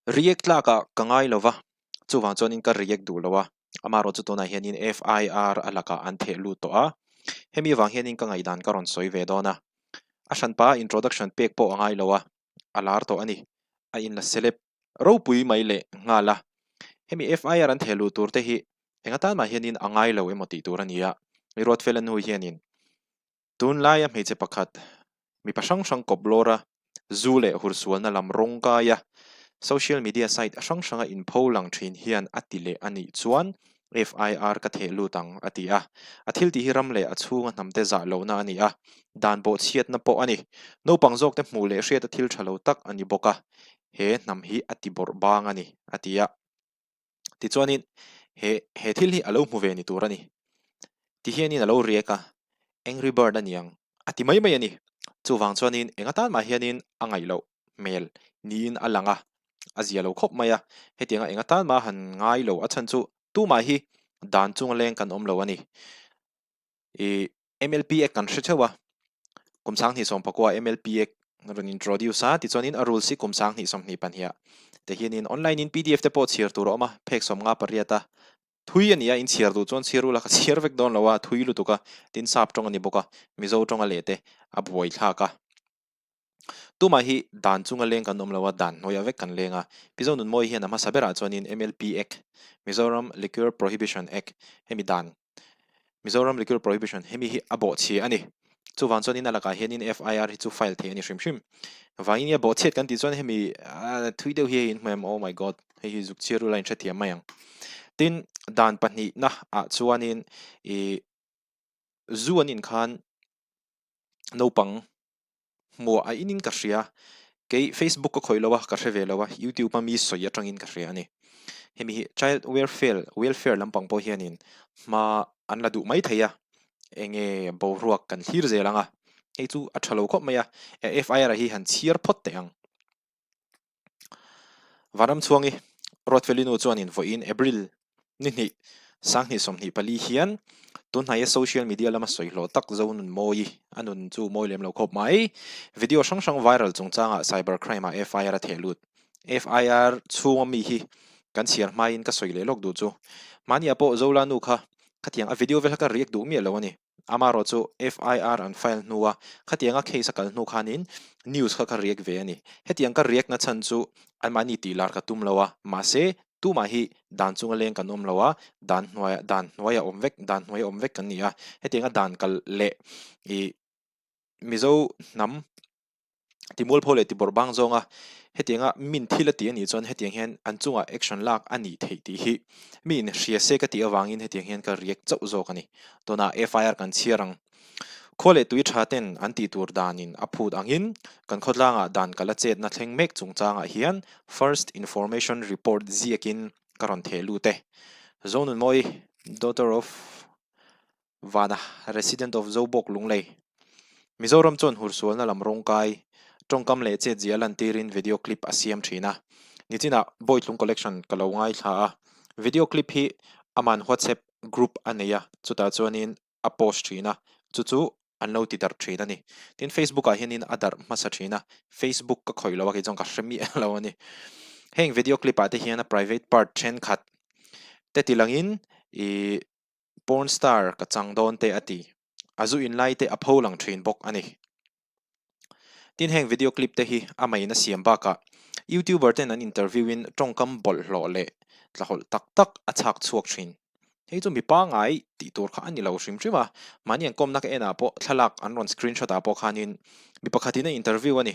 React tlakah ka ngai lo va, chuvang chuanin ka react duh lo a, amaherawhchu tunah hianin FIR a lakah an theh lut tawh a, hemi avang hianin ka ngaihdan ka rawn sawi ve dawn a. A hranpa introduction pek pawh a ngai lo a, a lar tawh a ni. A inla celeb ropui mai leh nghal a. Hemi FIR an theh luh tur te hi eng atan mah hianin a ngai lo emaw tih tur a ni a, mi Ruatfela nu hianin Tunlaia hmeichhe pakhat, mipa hrang hrang kawp lawra zu leh hursualna lam rawng kaia social media site hrang hranga inpho lang thin hian a ti leh a nih chuan FIR ka theh lut ang, a ti a. A thil tih hi ram leh a chhunga hnamte zah lohna a ni a, dan bawhchhiatna pawh a ni. Naupang zawkte hmuh leh hriata thil tha lo tak a ni bawk a, he hnam hi a ti bawrh bang a ni, a ti a. Tichuanin he he thil hi a lo hmu ve ni tur a ni. Tihianin a lo riak a, Angry Bird a ni ang a ti mai mai a ni. Chuvang chuanin eng atan mah hianin a ngaih loh hmel niin a lang a, a zia lo khawp mai a. Hetianga eng atan mah han ngai lo a chhan chu tumah hi dan chunga leng kan awm lo a ni. Ih MLP Act kan hre theuh a, kum 2019 MLP Act rawn introduce a, tichuanin a rules hi kum 2022 te hianin online in pdf te pawh chhiar tur a awm a, phek 58 a thui a ni a, in chhiar duh chuan chhiar ula ka chhiar vek dawn lo a, thui lutuk a, tin sap tawng a ni bawk a, Mizo tawnga leh te a buaithlak a. Tumah hi dan chunga leng kan awm lo a, dan hnuaiah vek kan leng a. Pi Zonunmawi hian a hmasa berah chuanin MLP Act, Mizoram Liquor Prohibition Act, hemi dan, Mizoram Liquor Prohibition, hemi hi a bawhchhia a ni. Chuvang chuanin a lakah hianin FIR hi chu file theih a ni hrim hrim. Vangin nge bawhchhiat kan tih chuan hemi thui deuh hi hei in hmu em? Oh my God! Hei hi zuk chhiar ula in hrethiam mai ang. Tin, dan pahnihna ah chuanin ih zu an in khan naupang hmuah a inin ka hria. Kei Facebook ka khawih lo a, ka hre ve lo a, YouTube a mi sawi atangin ka hria a ni. Hemi hi Child Welfare welfare lampang pawh hianin hma an la duh mai thei a, enge boruak kan thlir zel ang a, hei chu a tha lo khawp mai a, FIR hi han chhiar phawt teh ang. Vanramchhuangi, Ruatfelinu chuanin vawiin April ni hnih, 2024 hian tunhnaia social media lama sawi hlawh tak Zonunmawi, a nun chu mawi lem lo khawp mai, video hrang hrang viral chungchangah cyber crime ah FIR a theh lut. FIR chhunga mi hi kan chhiar hmain ka sawi leh lawk duh chu. Mahniah pawh Zolanu kha khatiang a video vel kha ka react duh miah lo a ni. Amaherawh chu FIR an file hnua khatianga case a kal hnu khanin news kha ka react ve a ni. Hetiang ka react na chhan chu anmahni tih lar ka tum lo a, mahse tumah hi dan chunga leng kan awm lo a, dan hnuaia dan hnuaia awm vek dan hnuaia awm vek kan ni a, hetianga dan kal leh ih Mizo hnam Timualpho leh tibawrh bang zawnga hetianga min thil a ti a nih chuan hetiang hian an chungah action lak a nih theih tih hi mi in hria se ka tih avangin hetiang hian ka react chauh zawk a ni. Tunah FIR kan chhiar ang. Khua leh tui tha ten an tih tur danin a phut angin kan khawtlangah dan ka la chetna thleng mek chungchangah hian First Information Report ziakin ka rawn theh lut e. Zonunmawi, daughter of Vana, resident of Zobawk Lunglei. Mizoram chuan hursualna lam rawngkai, tawngkam leh chetzia lantirin video clip a siam thin a. Nichinah Bawitlung Collection ka lo ngaithla a, video clip hi aman WhatsApp group a nei a, chutah chuanin a post thin a, chu chu an lo ti darh thin a ni. Tin, Facebook ah hianin a darh hmasa thin a, Facebook ka khawih lo a, kei chuan ka hre miah lo a ni. Heng video clip ah te hian a private part thenkhat te tilangin ih Porn star ka chang dawn te a ti. A zu in lai te a pho lang thin bawk a ni. Tin heng video clip te hi a main a siam bakah YouTuber ten an interview in tawngkam bawlhhlawh leh tlahawlh tak tak a chhak chhuak thin. Hei chu mi pangai tih tur kha a ni lo hrim hrim a, mahni an kawmna ka en ah pawh thlalak an rawn screenshot ah pawh khanin mi pakhatin a interview a ni.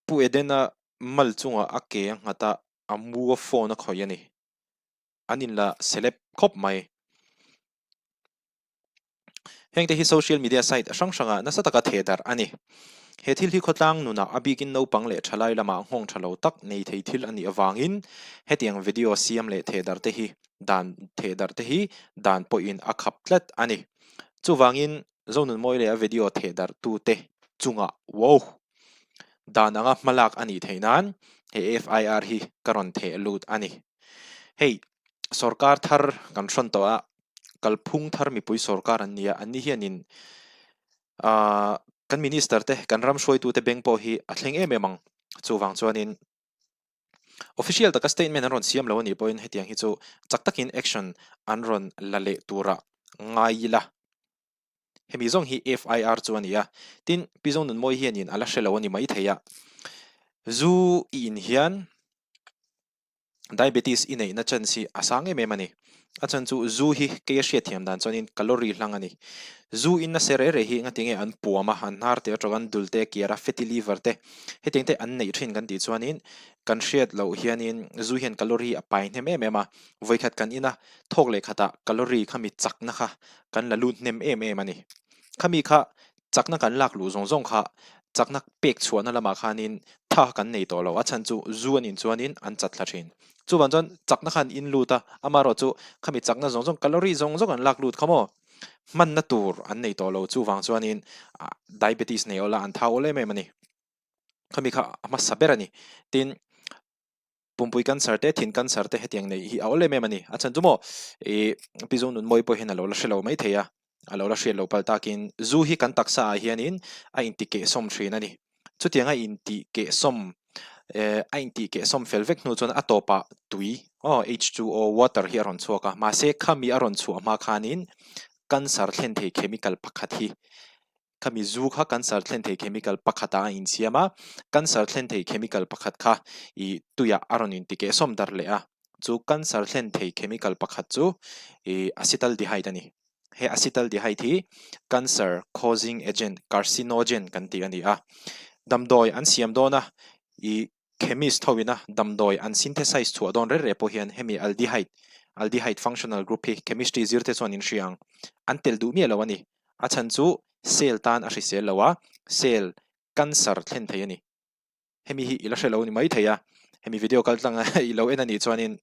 Pu Edena mal chungah a ke a nghat a, a mu a phone a khawih a ni. an inla celeb khawp mai. Hengte hi social media site hrang hrangah nasa taka theh darh a ni. He thil hi khawtlang nunah a bikin naupang leh thalai lamah nghawng tha lo tak nei thei thil a nih avangin hetiang video siam leh theh darh te hi dan theh darh te hi dan pawhin a khap tlat a ni. Chuvangin Zonunmawi leh a video theh darh tute chungah wow! Dan anga hmalak a nih theih nan he FIR hi ka rawn theh lut a ni. Hei sorkar thar kan hrawn tawh a, kalphung thar mipui sorkar an ni a, anni hianin aaa kan minister te kan ram hruaitute beng pawh hi a thleng em em ang. Chuvang chuanin. Official taka statement an rawn siam lo a nih pawhin hetiang hi chu chak takin action an rawn la leh turah ngai ila. Hemi zawng hi FIR chu a ni a, tin Pi Zonunmawi hianin a la hre lo a ni maithei a. Zu i in hian Diabetes i neihna chance hi a sang em em a ni. A chhan chu zu hi kei a hriatthiam dan chuanin calorie hlang a ni. Zu in nasa reh reh hi ngatinge an puam a, an hnar te atawk an dul te a kiar a, fatty liver te hetiang te an neih thin kan tih chuanin kan hriat loh hianin zu hian calorie a pai hnem em em a, vawikhat kan in a, thawk leh khatah calorie khami chakna kha kan la lut hnem em em a ni. Khami kha Chakna kan lak luh zawng zawng kha chakna pek chhuahna lamah khanin tha kan nei tawh lo, a chhan chu zu an in chuanin an chat thla thin. Chuvang chuan chakna khan in lut a, amaherawh chu khami chakna zawng zawng calorie zawng zawng an lak lut kha maw? Hmanna tur an nei tawh lo, chuvang chuanin diabetes nei awla an thau awl em em a ni. Khami kha a hmasa ber a ni. Tin. Pumpui cancer te, thin cancer te hetiang neih hi a awl em em a ni. A chhan chu maw ih Pi Zonunmawi pawh hian a lo la hre lo mai thei a, a lo la hriat loh palh takin zu hi kan taksa ah hianin a inti kehsawm thin a ni. Chutiang a inti kehsawm eh a inti kehsawm fel vek hnu chuan a tawpah tui aw H2O water hi a rawn chhuak a, mahse khami a rawn chhuah hma khanin cancer thlen thei chemical pakhat hi Khami zu kha cancer thlen thei chemical pakhatah a insiam a, cancer thlen thei chemical pakhat kha ih tuiah a rawn intikehsawm darh leh a, chu cancer thlen thei chemical pakhat chu ih acetaldehyde a ni. He acetaldehyde hi cancer causing agent, carcinogen kan tih a ni a. Damdawi an siam dawn a, ih Chemist ho ina damdawi an synthesize chhuah dawn reh reh pawh hian hemi aldehyde, aldehyde functional group hi chemistry zir te chuan in hria ang. An tel duh miah lo a ni. A chhan chu cell tan a hrisel lo a, cell cancer thlen thei a ni. Hemi hi i la hre lo ni mai thei a, hemi video kal tlang a i lo en a nih chuanin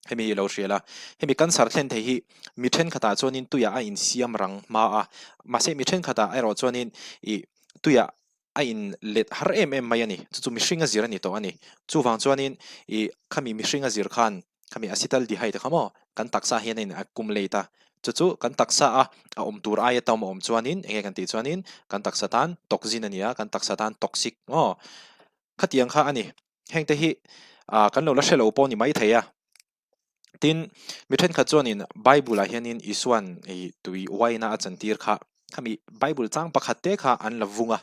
hemi hi i lo hria la. Hemi cancer thlen thei hi mi thenkhatah chuanin tuiah a insiam rang hma a, mahse mi thenkhatah erawh chuanin ih tuiah a in let har em em mai a ni. Chu chu mihring a zir a ni tawh a ni. Chuvang chuanin ih khami mihring a zir khan khami acetaldehyde kha maw kan taksa hian a in accumulate a. Chu chu kan taksa a a awm tur aia tam a awm chuanin eng nge kan tih chuanin kan taksa tan toxin a ni a, kan taksa tan toxic maw khatiang kha a ni. Hengte hi ah kan lo la hre lo pawh a ni maithei a. Tin, mi thenkhat chuanin Bible-ah hianin Isua'n ih tui uaina a chantir kha, khami Bible chang pakhat te kha an la vung a,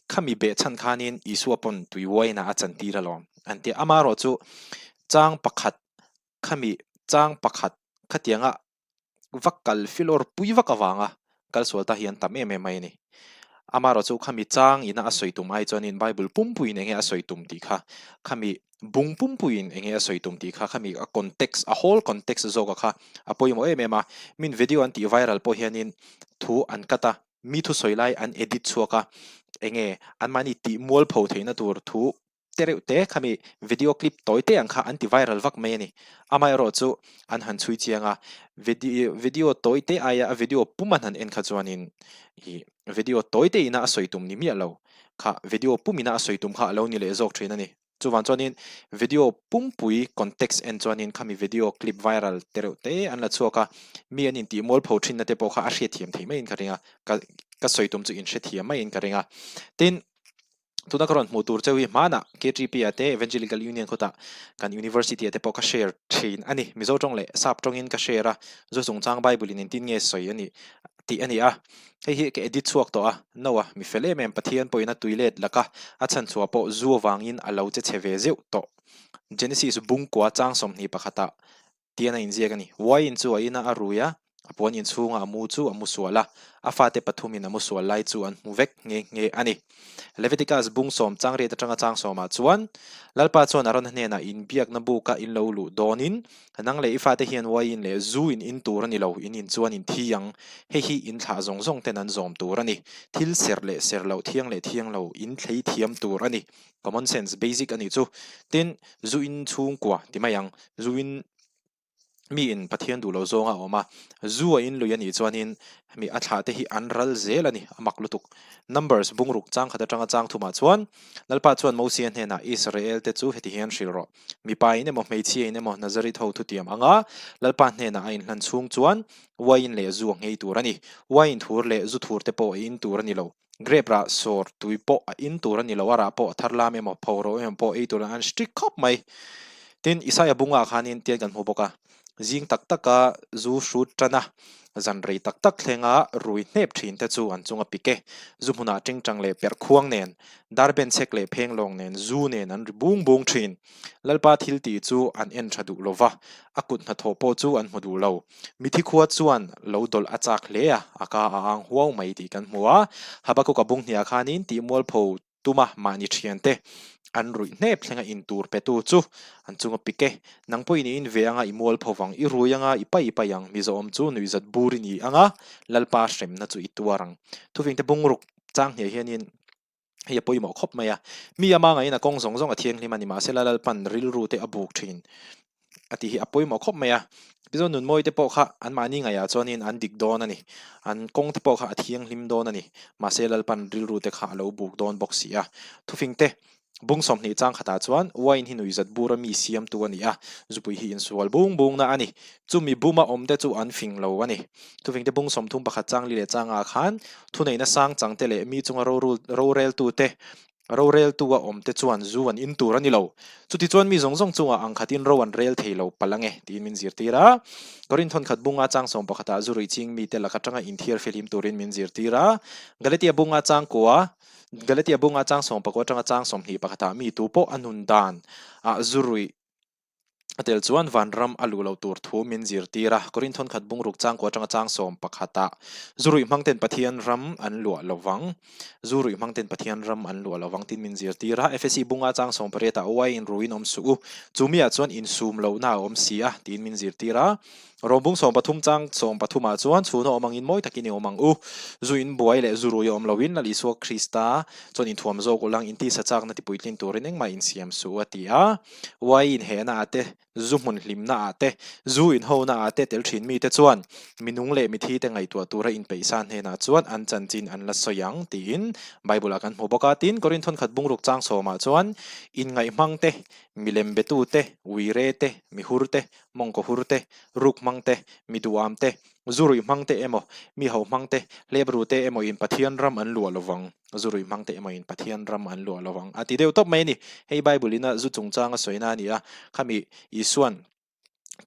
khami behchhan khanin Isua pawn tui uaina a chantir alawm an ti a. Amaherawhchu chang pakhat khami chang pakhat khatianga va kal filawr pui vak avanga kal sual ta hi an tam em em mai a ni. Amaherawh chu khami chang ina a sawi tum ai chuanin Bible pumpuiin enge a sawi tum tih kha, khami bung pumpuiin enge a sawi tum tih kha, khami a context, a whole context zawka kha a pawimawh em em a. Min video an tih viral pawh hianin thu an cut a, mi thusawi lai an edit chhuak a, enge anmahni tih mualpho theihna tur thu te reuh te khami video clip tawi te ang kha an ti viral vak mai a ni. Amaherawh chu an han chhui chiang a, video video tawi te aia a video pum an han en kha chuanin ih video tawi te ina a sawi tum ni miah lo kha video pum ina a sawi tum kha a lo ni leh zawk thin a ni. Chuvang chuanin video pumpui context en chuanin khami video clip viral te reuh te an la chhuak a, mi an intih mualpho thinna te pawh kha a hriatthiam thei maiin ka ring a, ka ka sawi tum chu inhrethiam maiin ka ring a. Tin, Tuna ka rawn hmuh tur cheu hi hmanah KTP-ah te Evangelical Union khawtah kan University-ah te pawh ka share thin a ni. Mizo tawng leh Sap tawngin ka share a, zu chungchang Bible-in engtin nge sawi a nih tih a ni a. Hei hi ka edit chhuak tawh a, no a, mi fel em em Pathian pawhin a tui let laka a chhanchhuah pawh zu avangin a lo che chhe ve zeuh tawh. Genesis bungkua chang 21 ah Tian a inziak a ni. Wine chu a ina a rui a, a puan inchhunga a mu chu a mu sual a, a fate pathumin a mu sual lai chu an hmu vek nghe nghe a ni. Leviticus bung sawm changriat atanga chang sawmah chuan, Lalpa chuan Arona hnenah inbiakna buka in lo luh dawnin, nang leh i fate hian wine leh zu in in tur a ni lo, in in chuan in thi ang, hei hi in thlah zawng zawng ten an zawm tur a ni, thil ser leh ser loh, thiang leh thiang lo in thlei thiam tur a ni. Common sense basic a nih chu. Tin, zu in chhungkua ti mai ang, zu in mi in Pathian duh lo zawnga a awm a, zu a in lui a nih chuanin mi a thlah te hi an ral zel a ni, a mak lutuk. Numbers bungruk chang khat atanga chang thumah chuan Lalpa chuan Mosia hnenah Israel te chu heti hian hrilh rawh, Mipa in emaw hmeichhia in emaw Nazareth ho thutiam anga Lalpa hnenah a inhlan chhung chuan uain leh zu a nghei tur a ni, uain thur leh zu thur te pawh a in tur a ni lo. Grape rah sawr tui pawh a in tur a ni lo, a rah pawh a thar lam emaw, pho ro emaw pawh ei tur an strict khawp mai. Tin, Isaia bungah khanin tian kan hmu bawk a, zing tak taka zu hrut tan a, zan rei tak tak thlenga rui hnep thin te chu an chunga pik e. Zu hmunah tingtang leh perh khuang nen, darben chek leh phenglawng nen zu nen an ri bung bung thin. Lalpa thil tih chu an en tha duh lo va, a kut hnathawh pawh chu an hmu duh lo. Mithi khua chuan lo dawlh a chak hle a, a ka a ang huau mai tih kan hmu a. Habakuka bung hniah khanin tih mualpho tuma mahni thiante an ruih hnep thlenga in tur petu chu an chunga pik e. Nang pawhin i in ve anga i mualpho vang, i rui anga i pai pai ang, mizoawm chu nuihzat bur i ni anga Lalpa hremna chu i tuar ang. Thuvingte bungruk chang hniah hianin. Hei a pawimawh khawp mai a, mi ama ngaiin a kawng zawng zawng a thianghlim a ni mahsela Lalpan rilru te a buk thin a tih hi a pawimawh khawp mai a. Tichuan nunmawi te pawh kha anmahni ngaihah chuanin an dik dawn a ni, an kawng te pawh kha a thianghlim dawn a ni, mahse Lalpan rilru te kha a lo buk dawn bawk si a. Thufing te Bung 20 chang khatah chuan wine hi nuihzat bura mi siamtu a ni a, zupui hi insual bung bungna a ni. Chumi buma awmte chu an fing lo a ni. Thufingte bung 31 chang li leh changah khan thuneihna sang changte leh mi chunga roreltute, roreltua awmte chuan zu an in tur a ni lo. Chutichuan mi zawng zawng chungah ang khatin ro an rel thei lo palh ange tiin min zirtir a. Korinth thawnkhat bunga chang sawmpakhatah zu ruih ching mite lak atanga inthiar fihlim turin min zirtir a. Galatia bunga chang kua Galatia bunga chang sawmpakua atanga chang 20 pakhatah mi tu pawh a nun dan ah zu ruih a tel chuan vanram a luh loh tur thu min zirtir a. Korinth thawnkhat bungruk changkua atanga chang 11 ah zu ruih hmang ten Pathian ram an luah lo vang. Zu ruih hmang ten Pathian ram an luah lo vang tin min zirtir a. Efesi bunga chang 18 ah uaiin ruiin awm suh u, chu miah chuan insum lohna a awm si a tiin min zirtir a. Rawmbung 13 chang 13 ah chuan chhuna awm angin mawi takin i awm ang u. Zu in buai leh zu rui a awm loin Lal Isua Krista chuan inthuam zawk ulang intisa chakna tipuitlin turin engmah insiam suh a ti a. Uai inhehna ah te, zu hmun hlimna ah te, zu inhona ah te tel thin mite chuan minung leh mithi te ngaihtuah tura inpeihsa hnenah chuan an chanchin an la sawi ang tiin Bible ah kan hmu bawk a. Tin, Korinth thawnkhat bungruk chang 10 ah chuan inngaihhmang te, milem betu te, uire te, mihur te, mawngkaw hur te, ruk hmang te, mi duham te, zu ruih hmang te emaw, mi ho hmang te, hlep ru te emaw in Pathian ram an luah lovang, zu ruih hmang te emaw in Pathian ram an luah lovang a ti deuh tawp mai a ni. Hei Bible ina zu chungchang a sawina a ni a, khami Isuan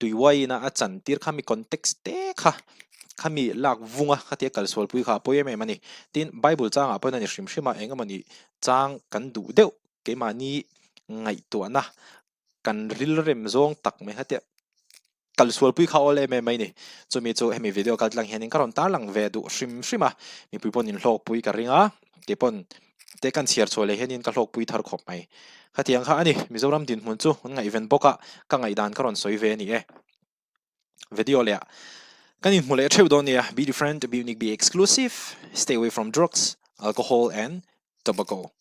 tui uaiin a a chan tir khami context te kha khami lak vunga khatia kalsualpui kha a pawi em em a ni. Tin, Bible changah pawhin a ni hrim hrim a, eng emawni chang kan duh deuh keimahni ngaihtuahna kan rilrem zawng tak mai kha tia kalsualpui kha awl em em mai ni. Chumi chu hemi video kal tlang hianin ka rawn tarlang ve duh hrim hrim a, mipui pawn inhlawkpui ka ring a, kei pawn te kan chhiar chhuah leh hianin ka hlawkpui thar khawp mai. Khatiang kha a ni, Mizoram dinhmun chu an ngaihven bawk a, ka ngaihdan ka rawn sawi ve a ni e. Video leh ah kan inhmu leh theuh dawn nia, be different, be unique, be exclusive, stay away from drugs, alcohol and tobacco.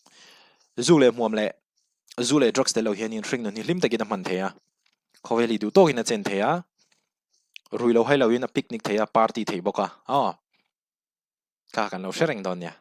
Zu leh hmuam leh zu leh drugs tel lo hianin hringnun hi hlim takin a hman thei a, khawvel hi duh tawkin a chen thei a, rui lo hai loin a picnic thei a, party thei bawk a, aw kha kan lo hre reng dawn nia.